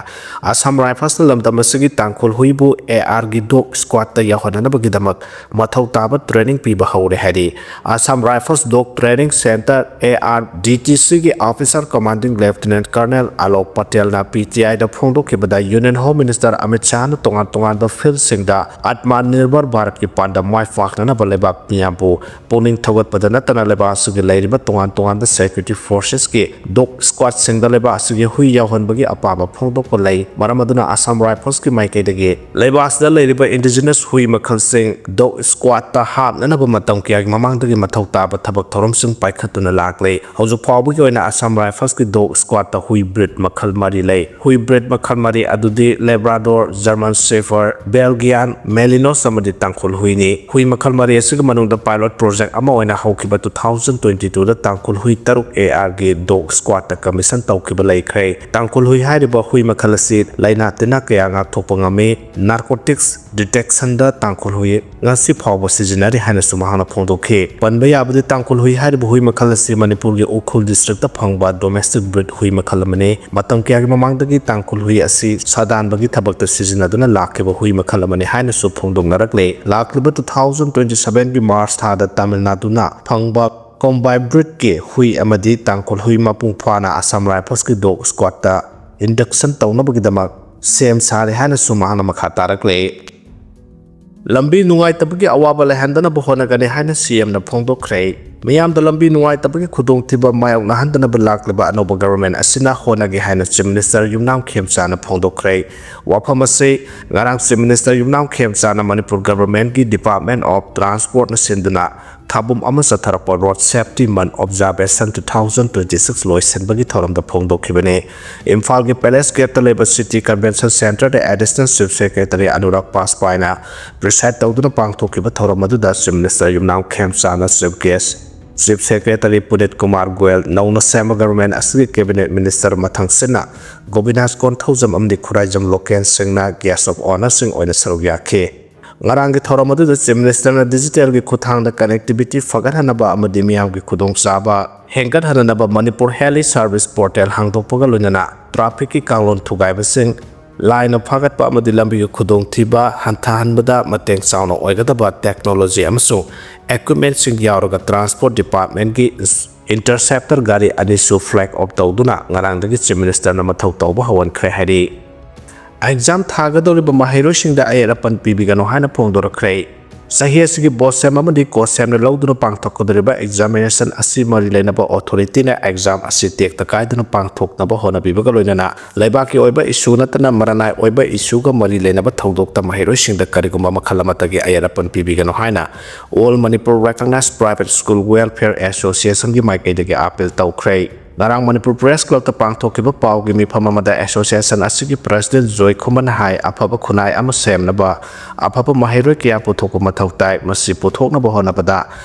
ꯑꯁꯥꯝ ꯔꯥꯏꯐꯜꯁꯅ ꯂꯝꯗꯝ ꯑꯁꯤꯒꯤ ꯇꯥꯡꯈꯨꯜ ꯍꯨꯏꯕꯨ ꯑꯦ ꯑꯥꯔꯒꯤ ꯗꯣꯒ ꯁ꯭ꯀ꯭ꯋꯥꯗꯇ ꯌꯥꯎꯍꯟꯅꯅꯕꯒꯤꯗꯃꯛ ꯃꯊꯧ ꯇꯥꯕ ꯇ꯭ꯔꯦꯅꯤꯡ ꯄꯤꯕ ꯍꯧꯔꯦ ꯍꯥꯏꯔꯤ꯫ Assam Rifles dog training centre, A R D T ꯁꯤꯒꯤ officer commanding lieutenant colonel Alok ꯄꯇꯦꯜꯅ ꯄꯤ ꯇꯤ ꯑꯥꯏꯗ ꯐꯣꯡꯗꯣꯛꯈꯤꯕꯗ ꯌꯨꯅꯤꯌꯟ ꯍꯣꯝ ꯃꯤꯅꯤꯁꯇꯔ ꯑꯃꯤꯠ ꯁꯥꯍꯅ ꯇꯣꯉꯥꯟ ꯇꯣꯉꯥꯟꯕ ꯐꯤꯜꯗꯁꯤꯡꯗ ꯑꯠꯃꯥ ꯅꯤꯔꯚꯔ ꯚꯥꯔꯠꯀꯤ ꯄꯥꯟꯗꯝ ꯃꯥꯏ ꯄꯥꯛꯅꯅꯕ ꯂꯩꯕꯥꯛ ꯃꯤꯌꯥꯝꯕꯨ ꯄꯨꯛꯅꯤꯡ ꯊꯧꯒꯠꯄꯗ ꯅꯠꯇꯅ ꯂꯩꯕꯥꯛ ꯑꯁꯤꯒꯤ ꯂꯩꯔꯤꯕ ꯇꯣꯉꯥꯟ ꯇꯣꯉꯥꯟꯕ ꯁꯦꯀ꯭ꯌꯨꯔꯤꯇꯤ ꯐꯣꯔꯁꯦꯁꯀꯤ ꯗꯣꯒ ꯁ꯭ꯀ꯭ꯋꯥꯗꯁꯤꯡꯗ ꯂꯩꯕꯥꯛ ꯑꯁꯤꯒꯤ ꯍꯨꯏ ꯌꯥꯎꯍꯟꯕꯒꯤ ꯑꯄꯥꯝꯕ ꯐꯣꯡꯗꯣꯛꯄ ꯂꯩ꯫ ꯃꯔꯝ ꯑꯗꯨꯅ ꯑꯁꯥꯝ ꯔꯥꯏꯐꯜꯁꯀꯤ ꯃꯥꯏꯀꯩꯗꯒꯤ ꯂꯩꯕꯥꯛ ꯑꯁꯤꯗ ꯂꯩꯔꯤꯕ ꯏꯟꯗꯤꯖꯤꯅꯁ ꯍꯨꯏ ꯃꯈꯜꯁꯤꯡ ꯗꯣꯒ ꯁ꯭ꯀ꯭ꯋꯥꯗꯇ ꯍꯥꯞꯅꯅꯕ ꯃꯇꯝ ꯀꯌꯥꯒꯤ ꯃꯃꯥꯡꯗꯒꯤ ꯃꯊꯧ ꯇꯥꯕ ꯊꯕꯛ ꯊꯧꯔꯝꯁꯤꯡ ꯄꯥꯏꯈꯠꯇꯨꯅ ꯂꯥꯛꯂꯤ꯫ ꯍꯧꯖꯤꯛ ꯐꯥꯎꯕꯒꯤ ꯑꯣꯏꯅ ꯑꯁꯥꯝ ꯔꯥꯏꯐꯜꯁꯀꯤ ꯗꯣꯒ ꯁ꯭ꯀ꯭ꯋꯥꯗꯇ ꯍꯨꯏ ꯕ꯭ꯔꯤꯗ ꯃꯈꯜ ꯃꯔꯤ ꯂꯩ꯫ ꯍꯨꯏ ꯕ꯭ꯔꯤꯗ ꯃꯈꯜ ꯃꯔꯤ ꯑꯗꯨꯗꯤ ꯂꯦꯕ꯭ꯔꯥꯗꯣꯔ, ꯖꯔꯃꯟ ꯁꯦꯐꯔꯗ, ꯕꯦꯜꯒꯤꯌꯥꯟ, ꯃꯦꯂꯤꯅꯣꯁ ꯑꯃꯗꯤ ꯇꯥꯡꯈꯨꯜ ꯍꯨꯏꯅꯤ꯫ ꯍꯨꯏ ꯃꯈꯜ ꯃꯔꯤ ꯑꯁꯤꯒꯤ ꯃꯅꯨꯡꯗ ꯄꯥꯏꯂꯣꯠ ꯄ꯭ꯔꯣꯖꯦꯛ ꯑꯃ ꯑꯣꯏꯅ ꯍꯧꯈꯤꯕ ꯇꯨ ꯊꯥꯎꯖꯟ ꯇ꯭ꯋꯦꯟꯇꯤ ꯇꯨꯗ ꯇꯥꯡꯈꯨꯜ ꯍꯨꯏ ꯇꯔꯨꯛ ꯑꯦ ꯑꯥꯔꯒꯤ ꯗꯣꯒ ꯁ꯭ꯀ꯭ꯋꯥꯗꯇ ꯀꯃꯤꯁꯟ ꯇꯧꯈꯤꯕ ꯂꯩꯈ꯭ꯔꯦ꯫ ꯇꯥꯡꯈꯨꯜ ꯍꯨꯏ ꯍꯥꯏꯔꯤꯕ ꯍꯨꯏ ꯃꯈꯜ ꯑꯁꯤ ꯂꯥꯏꯅꯥ ꯇꯤꯟꯅꯥ ꯀꯌꯥ ꯉꯥꯛꯊꯣꯛꯄ ꯉꯝꯃꯤ꯫ ꯅꯥꯔꯀꯣꯇꯤꯛꯁ ꯗꯤꯇꯦꯛꯁꯟꯗ ꯇꯥꯡꯈꯨꯜ ꯍꯨꯏ ꯉꯁꯤ ꯐꯥꯎꯕ ꯁꯤꯖꯤꯟꯅꯔꯤ ꯍꯥꯏꯅꯁꯨ ꯃꯍꯥꯛꯅ ꯐꯣꯡꯗꯣꯛꯈꯤ꯫ ꯄꯟꯕ ꯌꯥꯕꯗꯤ ꯇꯥꯡꯈꯨꯜ ꯍꯨꯏ ꯍꯥꯏꯔꯤꯕ ꯍꯨꯏ ꯃꯈꯜ ꯑꯁꯤ ꯃꯅꯤꯄꯨꯔꯒꯤ ꯎꯈ꯭ꯔꯨꯜ ꯗꯤꯁꯇ꯭ꯔꯤꯛꯇ ꯐꯪꯕ ꯗꯣꯃꯦꯁꯇꯤꯛ ꯕ꯭ꯔꯤꯗ ꯍꯨꯏ ꯃꯈꯜ ꯑꯃꯅꯤ꯫ ꯃꯇꯝ ꯀꯌꯥꯒꯤ ꯃꯃꯥꯡꯗꯒꯤ ꯇꯥꯡꯈꯨꯜ ꯍꯨꯏ ꯑꯁꯤ ꯁꯥꯗꯥꯟꯕꯒꯤ ꯊꯕꯛꯇ ꯁꯤꯖꯤꯟꯅꯗꯨꯅ ꯂꯥꯛꯈꯤꯕ ꯍꯨꯏ ꯃꯈꯜ ꯑꯃꯅꯤ ꯍꯥꯏꯅꯁꯨ ꯐꯣꯡ ꯍꯧꯗꯣꯛꯅꯔꯛꯂꯦ꯫ ꯂꯥꯛꯂꯤꯕ two thousand twenty seven ꯒꯤ March ꯊꯥꯗ ꯇꯥꯃꯤꯜ ꯅꯥꯗꯨꯅ ꯐꯪꯕ ꯀꯣꯝꯕꯥꯏ ꯕ꯭ꯔꯤꯗꯀꯤ ꯍꯨꯏ ꯑꯃꯗꯤ ꯇꯥꯡꯈꯨꯜ ꯍꯨꯏ ꯃꯄꯨꯡ ꯐꯥꯅ Assam Rifles ꯀꯤ dog squad ꯇ induction ꯇꯧꯅꯕꯒꯤꯗꯃꯛ ꯁꯦꯝ ꯁꯥꯔꯦ ꯍꯥꯏꯅꯁꯨ ꯃꯍꯥꯛꯅ ꯃꯈꯥ ꯇꯥꯔꯛꯂꯦ꯫ ꯂꯝꯕꯤ ꯅꯨꯡꯉꯥꯏꯇꯕꯒꯤ ꯑꯋꯥꯕ ꯂꯩꯍꯟꯗꯅꯕ ꯍꯣꯠꯅꯒꯅꯤ ꯍꯥꯏꯅ C M ꯅ ꯐꯣꯡꯗꯣꯛꯈ꯭ꯔꯦ꯫ ꯃꯤꯌꯥꯝꯗ ꯂꯝꯕꯤ ꯅꯨꯡꯉꯥꯏꯇꯕꯒꯤ ꯈꯨꯗꯣꯡꯊꯤꯕ ꯃꯥꯌꯣꯛꯅꯍꯟꯗꯅꯕ ꯂꯥꯛꯂꯤꯕ ꯑꯅꯧꯕ government ꯑꯁꯤꯅ ꯍꯣꯠꯅꯒꯦ ꯍꯥꯏꯅ Chief Minister ꯌꯨꯝꯅꯥꯝ ꯈꯦꯝꯆꯥꯅ ꯐꯣꯡꯗꯣꯛꯈ꯭ꯔꯦ꯫ ꯋꯥꯐꯝ ꯑꯁꯤ ꯉꯔꯥꯡ Chief Minister ꯌꯨꯝꯅꯥꯝ ꯈꯦꯝꯆꯥꯅ ꯃꯅꯤꯄꯨꯔ government ꯀꯤ Department of Transport ꯅ ꯁꯤꯟꯗꯨꯅ ꯊꯥꯕꯨꯝ ꯑꯃ ꯆꯠꯊꯔꯛꯄ Road Safety Month Observation two thousand twenty six ꯂꯣꯏꯁꯤꯟꯕꯒꯤ ꯊꯧꯔꯝꯗ ꯐꯣꯡꯗꯣꯛꯈꯤꯕꯅꯤ꯫ ꯏꯝꯐꯥꯜꯒꯤ Palace Gate ꯇ ꯂꯩꯕ City Convention Centre ꯗ Additional Chief Secretary Anurag ꯄꯥꯁꯄꯥꯏꯅ preside ꯇꯧꯗꯨꯅ ꯄꯥꯡꯊꯣꯛꯈꯤꯕ ꯊꯧꯔꯝ ꯑꯗꯨꯗ Chief Minister ꯌꯨꯝꯅꯥꯝ ꯈꯦꯝꯆꯥꯅ chief guest, Chief Secretary ꯄꯨꯅꯤꯠ Kumar Goyal, ꯅꯧꯅ ꯁꯦꯝꯕ government ꯑꯁꯤꯒꯤ cabinet minister ꯃꯊꯪꯁꯤꯠꯅ ꯒꯣꯕꯤꯅꯥꯁ ꯀꯣꯟꯊꯧꯖꯝ ꯑꯃꯗꯤ ꯈꯨꯔꯥꯏꯖꯝ ꯂꯣꯀꯦꯟ ꯁꯤꯡꯅ guest of honour ꯁꯤꯡ ꯑꯣꯏꯅ ꯁꯔꯨꯛ ꯌꯥꯈꯤ꯫ ꯉꯔꯥꯡꯒꯤ ꯊꯧꯔꯝ ꯑꯗꯨꯗ Chief Minister ꯅ digital ꯒꯤ ꯈꯨꯠꯊꯥꯡꯗ connectivity ꯐꯒꯠꯍꯟꯅꯕ ꯑꯃꯗꯤ ꯃꯤꯌꯥꯝꯒꯤ ꯈꯨꯗꯣꯡꯆꯥꯕ ꯍꯦꯟꯒꯠꯍꯟꯅꯅꯕ Manipur Heli Service Portal ꯍꯥꯡꯗꯣꯛꯄꯒ ꯂꯣꯏꯅꯅ traffic ꯀꯤ ꯀꯥꯡꯂꯣꯟ ꯊꯨꯒꯥꯏꯕꯁꯤꯡ ꯂꯥꯏꯅ ꯐꯥꯒꯠꯄ ꯑꯃꯗꯤ ꯂꯝꯕꯤꯒꯤ ꯈꯨꯗꯣꯡꯊꯤꯕ ꯍꯟꯊꯍꯟꯕꯗ ꯃꯇꯦꯡ ꯆꯥꯎꯅ ꯑꯣꯏꯒꯗꯕ technology ꯑꯃꯁꯨꯡ equipment ꯁꯤꯡ ꯌꯥꯎꯔꯒ Transport Department ꯀꯤ Interceptor ꯒꯥꯔꯤ ꯑꯅꯤꯁꯨ flag off ꯇꯧꯗꯨꯅ ꯉꯔꯥꯡꯗꯒꯤ Chief Minister ꯅ ꯃꯊꯧ ꯇꯧꯕ ꯍꯧꯍꯟꯈ꯭ꯔꯦ ꯍꯥꯏꯔꯤ꯫ Exam ꯊꯥꯒꯗꯧꯔꯤꯕ ꯃꯍꯩꯔꯣꯏꯁꯤꯡꯗ ꯑꯌꯦꯠ ꯑꯄꯟ ꯄꯤꯕꯤꯒꯅꯨ ꯍꯥꯏꯅ ꯐꯣꯡꯗꯣꯔꯛꯈ꯭ꯔꯦ꯫ ꯆꯍꯤ ꯑꯁꯤꯒꯤ BOSEM ꯑꯃꯗꯤ COHSEM ꯅ ꯂꯧꯗꯨꯅ ꯄꯥꯡꯊꯣꯛꯀꯗꯧꯔꯤꯕ examination ꯑꯁꯤ ꯃꯔꯤ ꯂꯩꯅꯕ authority ꯅ exam ꯑꯁꯤ ꯇꯦꯛꯇ ꯀꯥꯏꯗꯅ ꯄꯥꯡꯊꯣꯛꯅꯕ ꯍꯣꯠꯅꯕꯤꯕꯒ ꯂꯣꯏꯅꯅ ꯂꯩꯕꯥꯛꯀꯤ ꯑꯣꯏꯕ issue ꯅꯠꯇꯅ ꯃꯔꯅꯥꯏ ꯑꯣꯏꯕ issue ꯒ ꯃꯔꯤ ꯂꯩꯅꯕ ꯊꯧꯗꯣꯛꯇ ꯃꯍꯩꯔꯣꯏꯁꯤꯡꯗ ꯀꯔꯤꯒꯨꯝꯕ ꯃꯈꯜ ꯑꯃꯠꯇꯒꯤ ꯑꯌꯦꯠ ꯑꯄꯟ ꯄꯤꯕꯤꯒꯅꯨ ꯍꯥꯏꯅ All Manipur Recognized Private School Welfare Association ꯒꯤ ꯃꯥꯏꯀꯩꯗꯒꯤ appeal ꯇꯧꯈ꯭ꯔꯦ꯫ ꯉꯔꯥꯡ Manipur Press Club ꯇ ꯄꯥꯡꯊꯣꯛꯈꯤꯕ ꯄꯥꯎꯒꯤ ꯃꯤꯐꯝ ꯑꯃꯗ association ꯑꯁꯤꯒꯤ president ꯖꯣꯏ ꯈꯨꯃꯟ ꯍꯥꯏ, ꯑꯐꯕ ꯈꯨꯟꯅꯥꯏ ꯑꯃ ꯁꯦꯝꯅꯕ ꯑꯐꯕ ꯃꯍꯩꯔꯣꯏ ꯀꯌꯥ ꯄꯨꯊꯣꯛꯄ ꯃꯊꯧ ꯇꯥꯏ꯫ ꯃꯁꯤ ꯄꯨꯊꯣꯛꯅꯕ ꯍꯣꯠꯅꯕꯗ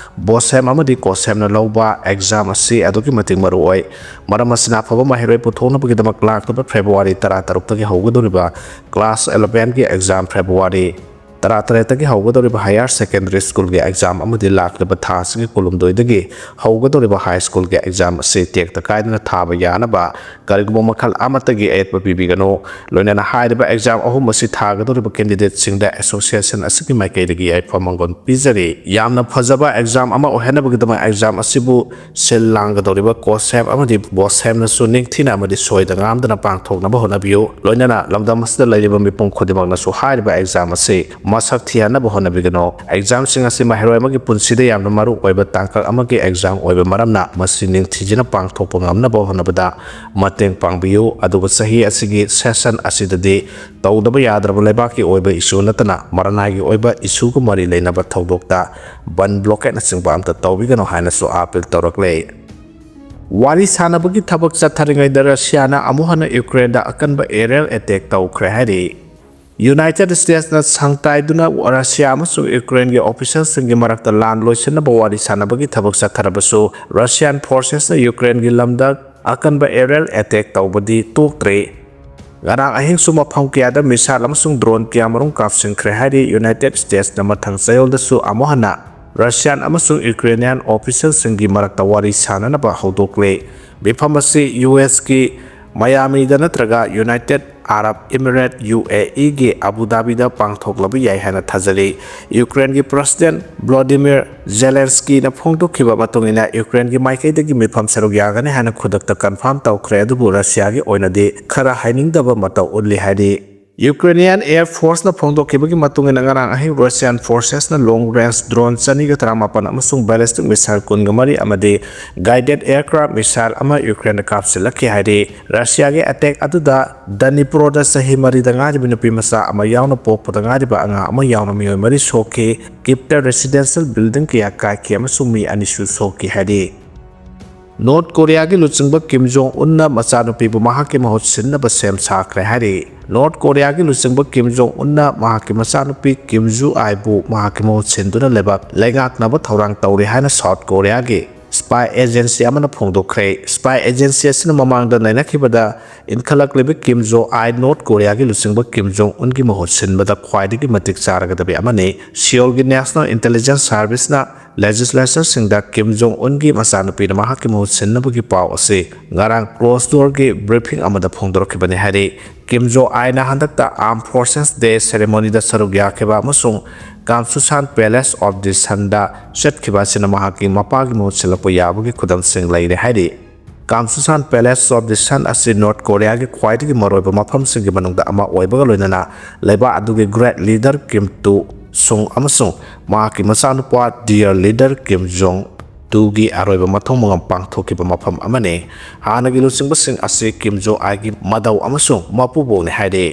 BOSEM ꯑꯃꯗꯤ COHSEM ꯅ ꯂꯧꯕ exam ꯑꯁꯤ ꯑꯗꯨꯛꯀꯤ ꯃꯇꯤꯛ ꯃꯔꯨ ꯑꯣꯏ꯫ ꯃꯔꯝ ꯑꯁꯤꯅ ꯑꯐꯕ ꯃꯍꯩꯔꯣꯏ ꯄꯨꯊꯣꯛꯅꯕꯒꯤꯗꯃꯛ ꯂꯥꯛꯂꯤꯕ February ꯇꯔꯥꯇꯔꯨꯛꯇꯒꯤ ꯍꯧꯒꯗꯧꯔꯤꯕ class eleven ꯒꯤ exam February ꯇꯔꯥꯇꯔꯦꯠꯇꯒꯤ ꯍꯧꯒꯗꯧꯔꯤꯕ higher secondary schoolꯒꯤ exam ꯑꯃꯗꯤ ꯂꯥꯛꯂꯤꯕ ꯊꯥ ꯑꯁꯤꯒꯤ ꯀꯨꯟꯍꯨꯝꯗꯣꯏꯗꯒꯤ ꯍꯧꯒꯗꯧꯔꯤꯕ high schoolꯒꯤ exam ꯑꯁꯤ ꯇꯦꯛꯇ ꯀꯥꯏꯗꯅ ꯊꯥꯕ ꯌꯥꯅꯕ ꯀꯔꯤꯒꯨꯝꯕ ꯃꯈꯜ ꯑꯃꯠꯇꯒꯤ ꯑꯌꯦꯠꯄ ꯄꯤꯕꯤꯒꯅꯨ꯫ ꯂꯣꯏꯅꯅ ꯍꯥꯏꯔꯤꯕ exam ꯑꯍꯨꯝ ꯑꯁꯤ ꯊꯥꯒꯗꯧꯔꯤꯕ candidateꯁꯤꯡꯗ association ꯑꯁꯤꯒꯤ ꯃꯥꯏꯀꯩꯗꯒꯤ ꯌꯥꯏꯐ ꯃꯪꯒꯣꯜ ꯄꯤꯖꯔꯤ꯫ ꯌꯥꯝꯅ ꯐꯖꯕ exam ꯑꯃ ꯑꯣꯏꯍꯟꯅꯕꯒꯤꯗꯃꯛ exam ꯑꯁꯤꯕꯨ ꯁꯤꯜ ꯂꯥꯡꯒꯗꯧꯔꯤꯕ COSAP ꯑꯃꯗꯤ BOSAPꯅꯁꯨ ꯅꯤꯡꯊꯤꯅ ꯑꯃꯗꯤ ꯁꯣꯏꯗ ꯉꯥꯝꯗꯅ ꯄꯥꯡꯊꯣꯛꯅꯕ ꯍꯣꯠꯅꯕꯤꯌꯨ꯫ ꯂꯣꯏꯅꯅ ꯂꯝꯗꯝ ꯑꯁꯤꯗ ꯂꯩꯔꯤꯕ ꯃꯤꯄꯨꯝ ꯈꯨꯗꯤꯡꯃꯛꯅꯁꯨ ꯍꯥꯏꯔꯤꯕ exam ꯑꯁꯤ ꯃꯁꯛ ꯊꯤꯍꯟꯅꯕ ꯍꯣꯠꯅꯕꯤꯒꯅꯨ꯫ Examꯁꯤꯡ ꯑꯁꯤ ꯃꯍꯩꯔꯣꯏ ꯑꯃꯒꯤ ꯄꯨꯟꯁꯤꯗ ꯌꯥꯝꯅ ꯃꯔꯨ ꯑꯣꯏꯕ ꯇꯥꯡꯀꯛ ꯑꯃꯒꯤ exam ꯑꯣꯏꯕ ꯃꯔꯝꯅ ꯃꯁꯤ ꯅꯤꯡꯊꯤꯖꯅ ꯄꯥꯡꯊꯣꯛꯄ ꯉꯝꯅꯕ ꯍꯣꯠꯅꯕꯗ ꯃꯇꯦꯡ ꯄꯥꯡꯕꯤꯌꯨ꯫ ꯑꯗꯨꯒ ꯆꯍꯤ ꯑꯁꯤꯒꯤ session ꯑꯁꯤꯗꯗꯤ ꯇꯧꯗꯕ ꯌꯥꯗ꯭ꯔꯕ ꯂꯩꯕꯥꯛꯀꯤ ꯑꯣꯏꯕ issue ꯅꯠꯇꯅ ꯃꯔꯅꯥꯏꯒꯤ ꯑꯣꯏꯕ issueꯒ ꯃꯔꯤ ꯂꯩꯅꯕ ꯊꯧꯗꯣꯛꯇ ꯕꯟ blockade ꯅꯆꯤꯡꯕ ꯑꯝꯇ ꯇꯧꯕꯤꯒꯅꯨ ꯍꯥꯏꯅꯁꯨ appeal ꯇꯧꯔꯛꯂꯦ꯫ ꯋꯥꯔꯤ ꯁꯥꯟꯅꯕꯒꯤ ꯊꯕꯛ ꯆꯠꯊꯔꯤꯉꯩꯗ ꯔꯁꯤꯌꯥꯅ ꯑꯃꯨꯛ ꯍꯟꯅ ꯌꯨꯀ꯭ꯔꯦꯟꯗ ꯑꯀꯟꯕ aerial attack ꯇꯧꯈ꯭ꯔꯦ ꯍꯥꯏꯔꯤ꯫ ꯌꯨꯅꯥꯏꯇꯦꯗ ꯁ꯭ꯇꯦꯠꯁꯅ ꯁꯪꯇꯥꯏꯗꯨꯅ ꯔꯁꯤꯌꯥ ꯑꯃꯁꯨꯡ ꯌꯨꯀ꯭ꯔꯦꯟꯒꯤ officialꯁꯤꯡꯒꯤ ꯃꯔꯛꯇ ꯂꯥꯟ ꯂꯣꯏꯁꯤꯟꯅꯕ ꯋꯥꯔꯤ ꯁꯥꯟꯅꯕꯒꯤ ꯊꯕꯛ ꯆꯠꯊꯔꯕꯁꯨ, ꯔꯁꯤꯌꯥꯟ forcesꯅ ꯌꯨꯀ꯭ꯔꯦꯟꯒꯤ ꯂꯝꯗ ꯑꯀꯟꯕ aerial attack ꯇꯧꯕꯗꯤ ꯇꯣꯛꯇ꯭ꯔꯤ꯫ ꯉꯔꯥꯡ ꯑꯍꯤꯡꯁꯨ ꯃꯐꯝ ꯀꯌꯥꯗ missile ꯑꯃꯁꯨꯡ drone ꯀꯌꯥꯃꯔꯨꯝ ꯀꯥꯞꯁꯤꯟꯈ꯭ꯔꯦ ꯍꯥꯏꯔꯤ꯫ ꯌꯨꯅꯥꯏꯇꯦꯗ ꯁ꯭ꯇꯦꯠꯁꯅ ꯃꯊꯪ ꯆꯌꯣꯜꯗꯁꯨ ꯑꯃꯨꯛ ꯍꯟꯅ ꯔꯁꯤꯌꯥꯟ ꯑꯃꯁꯨꯡ ꯌꯨꯀ꯭ꯔꯦꯅꯤꯌꯥꯟ officialꯁꯤꯡꯒꯤ ꯃꯔꯛꯇ ꯋꯥꯔꯤ ꯁꯥꯅꯅꯕ ꯍꯧꯗꯣꯛꯂꯦ꯫ ꯃꯤꯐꯝ ꯑꯁꯤ ꯌꯨ ꯑꯦꯁꯀꯤ ꯃꯌꯥꯃꯤꯗ ꯅꯠꯇ꯭ꯔꯒ ꯌꯨꯅꯥꯏꯇꯦꯗ ꯑꯔꯕ ꯏꯃꯤꯔꯦꯠ, ꯌꯨ ꯑꯦ ꯏꯒꯤ ꯑꯕꯨ ꯙꯥꯕꯤꯗ ꯄꯥꯡꯊꯣꯛꯂꯕ ꯌꯥꯏ ꯍꯥꯏꯅ ꯊꯥꯖꯔꯤ꯫ ꯌꯨꯀ꯭ꯔꯦꯟꯒꯤ President Volodymyr Zelenskyꯅ ꯐꯣꯡꯗꯣꯛꯈꯤꯕ ꯃꯇꯨꯡ ꯏꯟꯅ, ꯌꯨꯀ꯭ꯔꯦꯟꯒꯤ ꯃꯥꯏꯀꯩꯗꯒꯤ ꯃꯤꯐꯝ ꯁꯔꯨꯛ ꯌꯥꯒꯅꯤ ꯍꯥꯏꯅ ꯈꯨꯗꯛꯇ confirm ꯇꯧꯈ꯭ꯔꯦ, ꯑꯗꯨꯕꯨ ꯔꯁꯤꯌꯥꯒꯤ ꯑꯣꯏꯅꯗꯤ ꯈꯔ ꯍꯥꯏꯅꯤꯡꯗꯕ ꯃꯇꯧ ꯎꯠꯂꯤ ꯍꯥꯏꯔꯤ꯫ Ukrainian Air Forceꯅ ꯐꯣꯡꯗꯣꯛꯈꯤꯕꯒꯤ ꯃꯇꯨꯡ ꯏꯟꯅ, ꯉꯔꯥꯡ ꯑꯍꯤꯡ Russian forcesꯅ long range drone ꯆꯅꯤꯒ ꯇꯔꯥꯃꯥꯄꯟ ꯑꯃꯁꯨꯡ ballistic missile ꯀꯨꯟꯒ ꯃꯔꯤ ꯑꯃꯗꯤ guided aircraft missile ꯑꯃ ꯌꯨꯀ꯭ꯔꯦꯟꯗ ꯀꯥꯞꯁꯤꯜꯂꯛꯈꯤ ꯍꯥꯏꯔꯤ꯫ ꯔꯁꯤꯌꯥꯒꯤ attack ꯑꯗꯨꯗ ꯗꯅꯤꯄ꯭ꯔꯣꯗ ꯆꯍꯤ ꯃꯔꯤꯗ ꯉꯥꯏꯔꯤꯕ ꯅꯨꯄꯤ ꯃꯆꯥ ꯑꯃ ꯌꯥꯎꯅ ꯄꯣꯛꯄꯗ ꯉꯥꯏꯔꯤꯕ ꯑꯉꯥꯡ ꯑꯃ ꯌꯥꯎꯅ ꯃꯤꯑꯣꯏ ꯃꯔꯤ ꯁꯣꯛꯈꯤ꯫ ꯀꯤꯞꯇ residential building ꯀꯌꯥ ꯀꯥꯏꯈꯤ ꯑꯃꯁꯨꯡ ꯃꯤ ꯑꯅꯤꯁꯨ ꯁꯣꯛꯈꯤ ꯍꯥꯏꯔꯤ꯫ ꯅꯣꯔꯠ ꯀꯣꯔꯤꯌꯥꯒꯤ ꯂꯨꯆꯤꯡꯕ ꯀꯤꯝ ꯖꯣꯡ ꯎꯟꯅ ꯃꯆꯥꯅꯨꯄꯤꯕꯨ ꯃꯍꯥꯛꯀꯤ ꯃꯍꯨꯠ ꯁꯤꯟꯅꯕ ꯁꯦꯝ ꯁꯥꯈ꯭ꯔꯦ ꯍꯥꯏꯔꯤ꯫ ꯅꯣꯔꯠ ꯀꯣꯔꯤꯌꯥꯒꯤ ꯂꯨꯆꯤꯡꯕ ꯀꯤꯝ ꯖꯣꯡ ꯎꯟꯅ ꯃꯍꯥꯛꯀꯤ ꯃꯆꯥꯅꯨꯄꯤ ꯀꯤꯝ ꯖꯨ ꯑꯥꯏꯕꯨ ꯃꯍꯥꯛꯀꯤ ꯃꯍꯨꯠ ꯁꯤꯟꯗꯨꯅ ꯂꯩꯕꯥꯛ ꯂꯩꯉꯥꯛꯅꯕ ꯊꯧꯔꯥꯡ ꯇꯧꯔꯤ ꯍꯥꯏꯅ ꯁꯥꯎꯠ ꯀꯣꯔꯤꯌꯥꯒꯤ Spy agency ꯑꯃꯅ ꯐꯣꯡꯗꯣꯛꯈ꯭ꯔꯦ꯫ Spy agency ꯑꯁꯤꯅ ꯃꯃꯥꯡꯗ ꯅꯩꯅꯈꯤꯕꯗ ꯏꯟꯈꯠꯂꯛꯂꯤꯕ ꯀꯤꯝ ꯖꯣ ꯑꯥꯏ ꯅꯣꯔꯠ ꯀꯣꯔꯤꯌꯥꯒꯤ ꯂꯨꯆꯤꯡꯕ ꯀꯤꯝ ꯖꯣꯡ ꯎꯟꯒꯤ ꯃꯍꯨꯠ ꯁꯤꯟꯕꯗ ꯈ꯭ꯋꯥꯏꯗꯒꯤ ꯃꯇꯤꯛ ꯆꯥꯔꯒꯗꯕ ꯑꯃꯅꯤ꯫ ꯁꯤꯑꯣꯜꯒꯤ National Intelligence Service ꯅ legislature ꯁꯤꯡꯗ ꯀꯤꯝ ꯖꯣꯡ ꯎꯟꯒꯤ ꯃꯆꯥꯅꯨꯄꯤꯅ ꯃꯍꯥꯛꯀꯤ ꯃꯍꯨꯠ ꯁꯤꯟꯅꯕꯒꯤ ꯄꯥꯎ ꯑꯁꯤ ꯉꯔꯥꯡ closed door ꯒꯤ briefing ꯑꯃꯗ ꯐꯣꯡꯗꯣꯔꯛꯈꯤꯕꯅꯤ ꯍꯥꯏꯔꯤ꯫ ꯀꯤꯝ ꯖꯣ ꯑꯥꯏꯅ ꯍꯟꯗꯛꯇ Armed Forces Day ceremony ꯗ ꯁꯔꯨꯛ ꯌꯥꯈꯤꯕ ꯑꯃꯁꯨꯡ Kamsusan Palace of the Sun ꯗ ꯆꯠꯈꯤꯕ ꯑꯁꯤꯅ ꯃꯍꯥꯛꯀꯤ ꯃꯄꯥꯒꯤ ꯃꯍꯨꯠ ꯁꯤꯜꯂꯛꯄ ꯌꯥꯕꯒꯤ ꯈꯨꯗꯝꯁꯤꯡ ꯂꯩꯔꯦ ꯍꯥꯏꯔꯤ꯫ Kamsusan Palace of the Sun ꯑꯁꯤ ꯅꯣꯔꯠ ꯀꯣꯔꯤꯌꯥꯒꯤ ꯈ꯭ꯋꯥꯏꯗꯒꯤ ꯃꯔꯨꯑꯣꯏꯕ ꯃꯐꯝꯁꯤꯡꯒꯤ ꯃꯅꯨꯡꯗ ꯑꯃ ꯑꯣꯏꯕꯒ ꯂꯣꯏꯅꯅ ꯂꯩꯕꯥꯛ ꯑꯗꯨꯒꯤ great leader ꯀꯤꯝ ꯇꯨ ꯁꯨꯡ ꯑꯃꯁꯨꯡ ꯃꯍꯥꯛꯀꯤ ꯃꯆꯥꯅꯨꯄꯥ dear leader ꯀꯤꯝ ꯖꯣꯡ ꯇꯨꯒꯤ ꯑꯔꯣꯏꯕ ꯃꯊꯧ ꯃꯉꯝ ꯄꯥꯡꯊꯣꯛꯈꯤꯕ ꯃꯐꯝ ꯑꯃꯅꯤ꯫ ꯍꯥꯟꯅꯒꯤ ꯂꯨꯆꯤꯡꯕꯁꯤꯡ ꯑꯁꯤ ꯀꯤꯝ ꯖꯣ ꯑꯥꯏꯒꯤ ꯃꯗꯧ ꯑꯃꯁꯨꯡ ꯃꯄꯨꯕꯣꯛꯅꯤ ꯍꯥꯏꯔꯤ꯫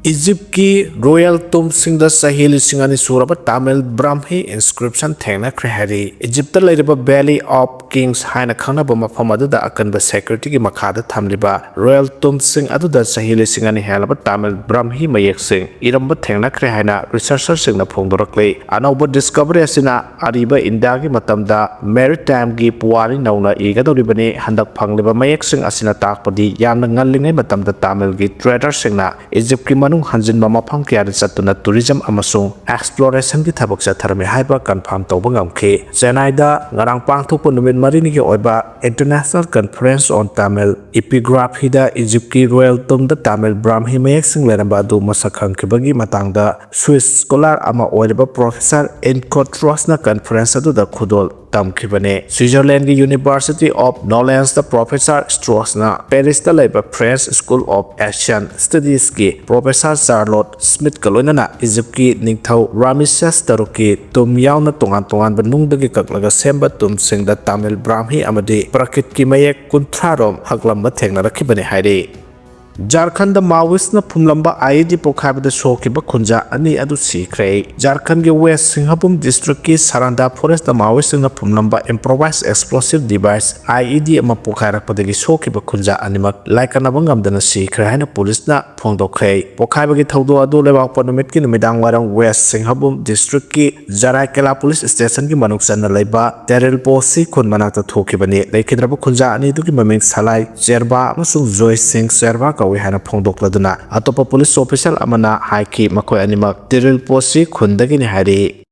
ꯏꯖꯤꯞꯀꯤ royal tomb ꯁꯤꯡꯗ ꯆꯍꯤ ꯂꯤꯁꯤꯡ ꯑꯅꯤ ꯁꯨꯔꯕ ꯇꯥꯃꯤꯜ ꯕ꯭ꯔꯥꯍꯃꯤ inscription ꯊꯦꯡꯅꯈ꯭ꯔꯦ ꯍꯥꯏꯔꯤ꯫ ꯏꯖꯤꯞꯇ ꯂꯩꯔꯤꯕ Valley of Kings ꯍꯥꯏꯅ ꯈꯪꯅꯕ ꯃꯐꯝ ꯑꯗꯨꯗ ꯑꯀꯟꯕ security ꯒꯤ ꯃꯈꯥꯗ ꯊꯝꯂꯤꯕ royal tomb ꯁꯤꯡ ꯑꯗꯨꯗ ꯆꯍꯤ ꯂꯤꯁꯤꯡ ꯑꯅꯤ ꯍꯦꯜꯂꯕ ꯇꯥꯃꯤꯜ ꯕ꯭ꯔꯥꯍꯃꯤ ꯃꯌꯦꯛꯁꯤꯡ ꯏꯔꯝꯕ ꯊꯦꯡꯅꯈ꯭ꯔꯦ ꯍꯥꯏꯅ researcher ꯁꯤꯡꯅ ꯐꯣꯡꯗꯣꯔꯛꯂꯤ꯫ ꯑꯅꯧꯕ discovery ꯑꯁꯤꯅ ꯑꯔꯤꯕ ꯏꯟꯗꯤꯌꯥꯒꯤ ꯃꯇꯝꯗ maritime ꯒꯤ ꯄꯨꯋꯥꯔꯤ ꯅꯧꯅ ꯏꯒꯗꯧꯔꯤꯕꯅꯤ꯫ ꯍꯟꯗꯛ ꯐꯪꯂꯤꯕ ꯃꯌꯦꯛꯁꯤꯡ ꯑꯁꯤꯅ ꯇꯥꯛꯄꯗꯤ ꯌꯥꯝꯅ ꯉꯜꯂꯤꯉꯩ ꯃꯇꯝꯗ ꯇꯥꯃꯤꯜꯒꯤ trader ꯁꯤꯡꯅ ꯏꯖꯤꯞꯀꯤ ꯃꯅꯨꯡ ꯍꯟꯖꯤꯟꯕ ꯃꯐꯝ ꯀꯌꯥꯗ ꯆꯠꯇꯨꯅ tourism ꯑꯃꯁꯨꯡ exploration ꯒꯤ ꯊꯕꯛ ꯆꯠꯊꯔꯝꯃꯤ ꯍꯥꯏꯕ confirm ꯇꯧꯕ ꯉꯝꯈꯤ꯫ ꯆꯦꯟꯅꯥꯏꯗ ꯉꯔꯥꯡ ꯄꯥꯡꯊꯣꯛꯄ ꯅꯨꯃꯤꯠ ꯃꯔꯤꯅꯤꯒꯤ ꯑꯣꯏꯕ International Conference on Tamil Epigraphy the ꯏꯖꯤꯞꯀꯤ royal tomb ꯗ ꯇꯥꯃꯤꯜ ꯕ꯭ꯔꯥꯍꯃꯤ ꯃꯌꯦꯛꯁꯤꯡ ꯂꯩꯔꯝꯕ ꯑꯗꯨ ꯃꯁꯛ ꯈꯪꯈꯤꯕꯒꯤ ꯃꯇꯥꯡꯗ Swiss scholar ꯑꯃ ꯑꯣꯏꯔꯤꯕ professor Inco Trost ꯅ conference ꯑꯗꯨꯗ ꯈꯨꯗꯣꯜ ꯇꯝꯈꯤꯕꯅꯤ꯫ Switzerland ꯒꯤ University of Nantes ꯇ professor Trost ꯅ Paris ꯇ ꯂꯩꯕ French School of Asian Studies ꯀꯤ professor Charlotte Smith ꯀ ꯂꯣꯏꯅꯅ ꯏꯖꯤꯞꯀꯤ ꯅꯤꯡꯊꯧ ꯔꯥꯃꯤꯁꯦꯁ ꯇꯔꯨꯛꯀꯤ tomb ꯌꯥꯎꯅ ꯇꯣꯉꯥꯟ ꯇꯣꯉꯥꯟꯕ ꯅꯨꯡꯗꯒꯤ ꯀꯛꯂꯒ ꯁꯦꯝꯕ tomb ꯁꯤꯡꯗ ꯇꯥꯃꯤꯜ ꯕ꯭ꯔꯥꯍꯃꯤ ꯑꯃꯗꯤ ꯄ꯭ꯔꯀꯤꯠꯀꯤ ꯃꯌꯦꯛ ꯀꯨꯟꯊ꯭ꯔꯥ ꯔꯣꯝ ꯍꯛꯂꯝꯕ ꯊꯦꯡꯅꯔꯛꯈꯤꯕꯅꯤ ꯍꯥꯏꯔꯤ꯫ ꯖꯥꯔꯈꯟꯗ ꯃꯥꯑꯣꯏꯁꯅ ꯐꯨꯝꯂꯝꯕ IED ꯄꯣꯈꯥꯏꯕꯗ ꯁꯣꯛꯈꯤꯕ ꯈꯨꯟꯖꯥ ꯑꯅꯤ ꯑꯗꯨ ꯁꯤꯈ꯭ꯔꯦ꯫ ꯖꯥꯔꯈꯟꯒꯤ ꯋꯦꯁ ꯁꯤꯡꯍꯕꯨꯝ ꯗꯤꯁꯇ꯭ꯔꯤꯛꯀꯤ ꯁꯥꯔꯥꯟꯗꯥ forest ꯃꯥꯑꯣꯏꯁꯤꯡꯅ ꯐꯨꯝꯂꯝꯕ improvised explosive device IED ꯑꯃ ꯄꯣꯈꯥꯏꯔꯛꯄꯗꯒꯤ ꯁꯣꯛꯈꯤꯕ ꯈꯨꯟꯖꯥ ꯑꯅꯤꯃꯛ ꯂꯥꯏꯀꯠꯅꯕ ꯉꯝꯗꯅ ꯁꯤꯈ꯭ꯔꯦ ꯍꯥꯏꯅ ꯄꯨꯂꯤꯁꯅ ꯐꯣꯡꯗꯣꯛꯈ꯭ꯔꯦ꯫ ꯄꯣꯈꯥꯏꯕꯒꯤ ꯊꯧꯗꯣꯛ ꯑꯗꯨ ꯂꯩꯕꯥꯛꯄꯣꯠ ꯅꯨꯃꯤꯠꯀꯤ ꯅꯨꯃꯤꯗꯥꯡ ꯋꯥꯏꯔꯝ ꯋꯦꯁ ꯁꯤꯡꯍꯕꯨꯝ ꯗꯤꯁꯇ꯭ꯔꯤꯛꯀꯤ ꯖꯔꯥꯏꯀꯦꯂꯥ ꯄꯨꯂꯤꯁ ꯁ꯭ꯇꯦꯁꯟꯒꯤ ꯃꯅꯨꯡ ꯆꯟꯅ ꯂꯩꯕ ꯇꯦꯔꯤꯜ ꯄꯣꯁꯤ ꯈꯨꯟ ꯃꯅꯥꯛꯇ ꯊꯣꯛꯈꯤꯕꯅꯤ꯫ ꯂꯩꯈꯤꯗ꯭ꯔꯕ ꯈꯨꯟꯖꯥ ꯑꯅꯤꯗꯨꯒꯤ ꯃꯃꯤꯡ ꯁꯂꯥꯏ ꯆꯦꯔꯕꯥ ꯑꯃꯁꯨꯡ ꯖꯣꯏ ꯁꯤꯡ ꯆꯦꯔꯕꯥ ꯀꯧꯏ ꯍꯥꯏꯅ ꯐꯣꯡꯗꯣꯛꯂꯗꯨꯅ ꯑꯇꯣꯞꯄ ꯄꯨꯂꯤꯁ ꯑꯣꯐꯤꯁꯤꯌꯦꯜ ꯑꯃꯅ ꯍꯥꯏꯈꯤ, ꯃꯈꯣꯏ ꯑꯅꯤꯃꯛ ꯇꯦꯔꯤꯜ ꯄꯣꯁꯤ ꯈꯨꯟꯗꯒꯤꯅꯤ ꯍꯥꯏꯔꯤ꯫